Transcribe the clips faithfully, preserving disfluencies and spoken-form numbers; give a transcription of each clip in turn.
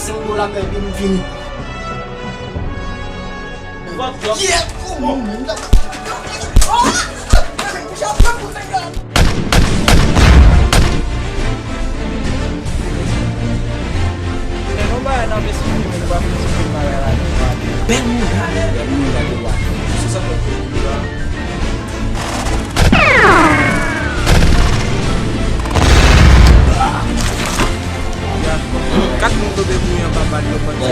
Yon lapè, epi m vini. Yeah! Bèl moun, bèl moun, bèl moun, gade wa. Sou sa fè. Kat moun tonbe mouri anba bal yo pandan.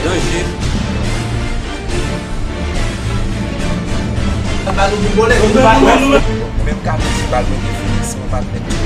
Danje. Bal ou vin vole. Menm ka di bal mwen te fini, si mwen pa t mèt.